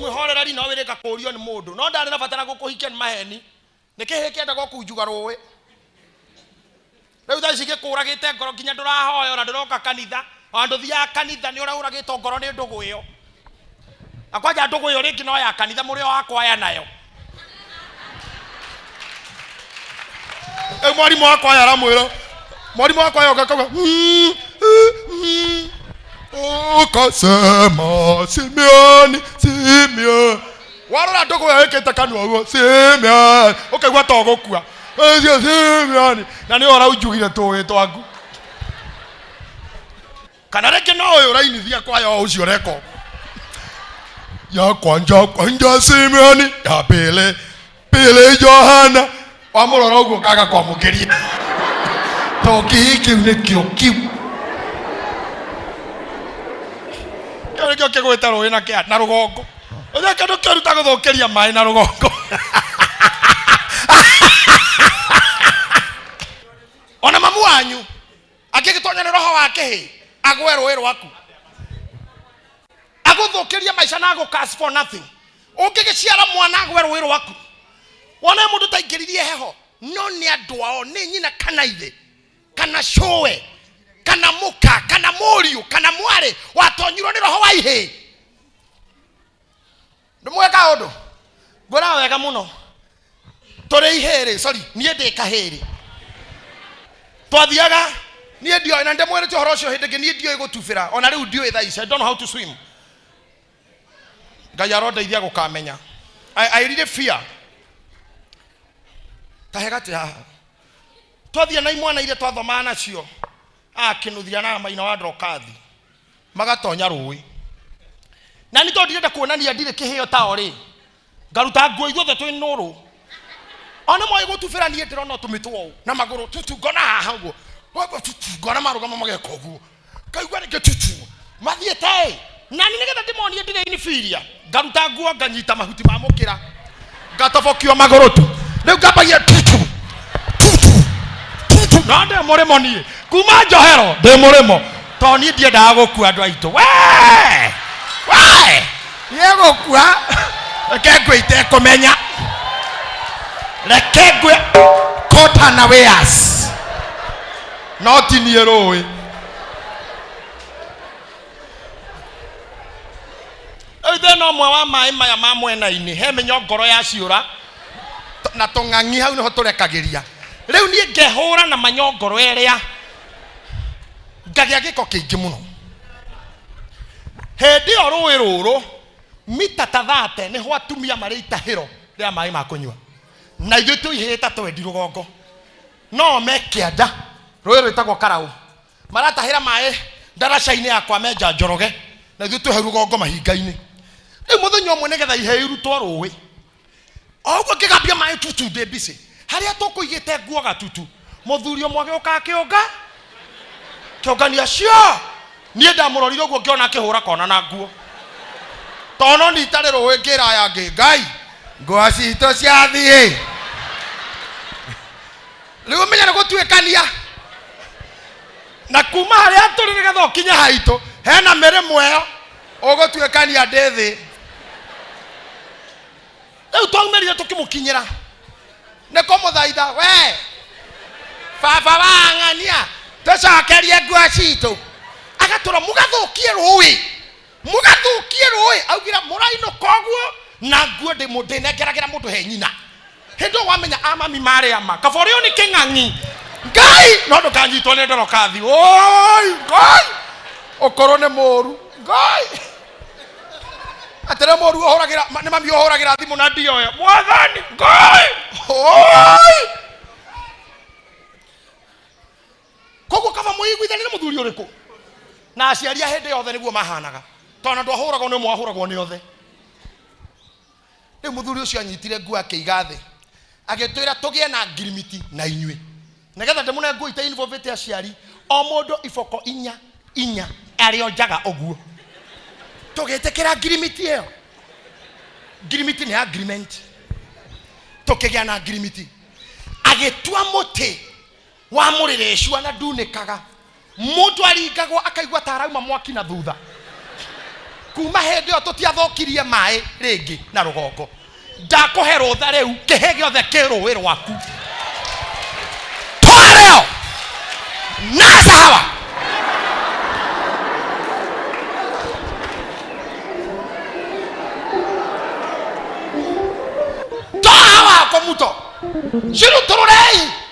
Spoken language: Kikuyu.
Mwĩhorereri no wĩrĩka kũũrio nĩ mũndũ, no ndarĩ na bata na gũkũhikia nĩ maheni. Nĩ kĩhĩ kĩendagwo kunjuga rũĩ. Rĩu thaa ici gĩkũragĩte ngoro nginya ndũrahoya ona ndũroka kanitha, ona ndũthiaga kanitha nĩ ũrĩa ũragĩtwo ngoro nĩ ndũgũ ĩyo. Na kwanja ndũgũ ĩyo rĩngĩ no ya kanitha mũrĩ o akwaya nayo. Rĩu mwarimũ wa kwaya aramwĩra, mwarimũ wa kwaya oka akauga, Ukasema Simeoni, Simeoni. Warora ndũgũ ĩyo ĩkĩte kanua ũguo, Simeoni, ũkaigua ta ũgũkua. Ũcio Simeoni, na nĩwe ũraunjugire tũĩ twaku. Kana rĩngĩ no ũyũ ũrainithia kwaya o ũcio ũreka ũguo. Ya kwanja kwanja Simeoni, ya pili pili Johana. Wamũrora ũguo ũkaga kwamũkĩria. To kĩhĩ kĩu nĩkĩo kĩu. Kĩu nĩkĩo kĩgwĩte rũĩ na kĩa na rũgongo. Ũcio kĩndũ kĩũru ta gũthũkĩria maĩ na rũgongo. Ona mamu wanyu angĩgĩtonya nĩ roho wa kĩhĩ agwe rũĩ rwaku agũthũkĩrie maica na agũ curse for nothing. Ũngĩgĩciara mwana agwe rũĩ rwaku wone mũndũ taingĩririe heho no nĩ andũ ao nĩ nyina kana ithe kana cũwe kana mũka kana mũriũ kana mwarĩ watonyirwo nĩ roho wa ihĩĩ. Ndĩmwĩre kaũndũ ngwĩraga wega mũno tũrĩ ihĩrĩ, sorry, niĩ ndĩ kahĩrĩ, twathiaga niĩ ndioĩ, na ndĩmwĩrĩte ũhoro ũcio hĩndĩ ĩngĩ, niĩ ndioĩ gũtubĩra ona rĩu ndiũĩ thaa ici, I don't know how to swim. Ngai arondeithia gũkamenya. I really fear. Tahe gatĩ haha twathiĩ na imwana iria twathomaga nacio akĩnuthia na maina wa Ndrokathi magatonya rũĩ, na nĩ tondũ ndirenda kuonania ndirĩ kĩheo tao rĩ, ngaruta nguo ithuothe twĩ nũrũ ona moĩ gũtubĩra, niĩ ndĩrona tũmĩtwo ũũ na magũrũ tutu, ngona haha ũguo Ũguo tutu, ngona marũgama mageka ũguo, ngaigua rĩngĩ tutu mathiĩte ĩ, na nĩ nĩgetha ndĩmonie ndirĩ inferior, ngaruta nguo nganyita mahuti ma mũkĩra ngatobokio magũrũ tu, rĩu ngambagia tutu tutu tutu, no ndĩ mũrĩmo niĩ kuma njohero ndĩ mũrĩmo tondũ niĩ ndiendaga gũkua andũ aitũ. We we niĩ gũkua, reke ngwe itekũmenya, reke ngwe caught unawares, no ti niĩ rũĩ. Rĩu thĩna ũmwe wa maĩ maya ma mwena-inĩ, he mĩnyongoro ya ciũra na tũng'ang'i hau nĩho tũrekagĩria. Rĩu niĩ ngehũra na manyongoro ĩrĩa ngagĩa gĩko kĩingĩ mũno. Hĩndĩ ĩyo rũĩ rũrũ mita ta thate nĩho atumia marĩ itahĩro rĩa maĩ ma kũnyua, na ithuĩ tũihĩte twendi rũgongo, no me kĩanda rũĩ rwĩtagwo Karaũ, maratahĩra maĩ ndaraca-inĩ ya kwa Menja Njoroge, na ithuĩ twĩ hau rũgongo mahinga-inĩ. Rĩu mũthenya ũmwe nĩgetha ihĩĩ irutwo rũĩ, o ũguo ngĩgambia maĩ tutu ndĩ mbicĩ harĩa tũkũigĩte nguo gatutu, mũthuri ũmwe agĩũka akĩũnga kĩũngania cio. Niĩ ndamũrorire ũguo ngĩona akĩhũra kona na nguo, tondũ no nitarĩ rũĩ ngĩra aya angĩ, Ngai nguo citũ ciathiĩ. Rĩu ũmenye nĩ gũtuĩkania na kuma harĩa tũrĩ nĩgetha ũkinye haitũ hena mĩrĩmo ĩyo ũgũtuĩkania ndĩ thĩ. Rĩu twaumĩrire tũkĩmũkinyĩra nĩ kũmũthaitha, we baba wa ng'ania tũcokerie nguo citũ. Agatũra mũgathũkie rũĩ, mũgathũkie rũĩ, augire mũrainũka ũguo na nguo ndĩnengeragĩra mũndũ he nyina. Hĩndĩ ĩyo wamenya a mami marĩ ama kaba ũrĩo nĩ kĩng'ang'i Ngai, no ndũkanyitwo nĩ ndorokathi. Oi Ngai, ũkorwo nĩ mũru Ngai, atĩrĩ mũru ũhũragĩra nĩ mami ũhũragĩra thimũ na ndioya mwathani Ngai. Oi koguo kaba mũiguithanie nĩ mũthuri ũrĩkũ na aciari a hĩndĩ yothe nĩguo mahanaga, tondũ ndwahũragwo nĩ ũmwe wahũragwo nĩ othe. Rĩu mũthuri ũcio anyitire nguo akĩiga thĩ, agĩtwĩra tũgĩe na ngirimiti na inyuĩ nĩgetha ndĩmũne nguo ite involvĩte aciari, o mũndũ iboko inya inya arĩ o njaga ũguo. Tũgĩtĩkĩra ngirimiti ĩyo. Ngirimiti nĩ agreement. Tũkĩgĩa na ngirimiti. Agĩtua mũtĩ wa mũrĩrĩcua na ndunĩkaga, mũndũ aringagwo akaigua ta arauma mwaki na thutha. Kuma hĩndĩ ĩyo tũtiathũkirie maĩ rĩngĩ na rũgongo. Ndakũhe rũtha rĩu, kĩhĩ gĩothe kĩ rũĩ rwaku. Toa leo nasa hawa. Toa hawa kwa muto. Cirutũrũrei.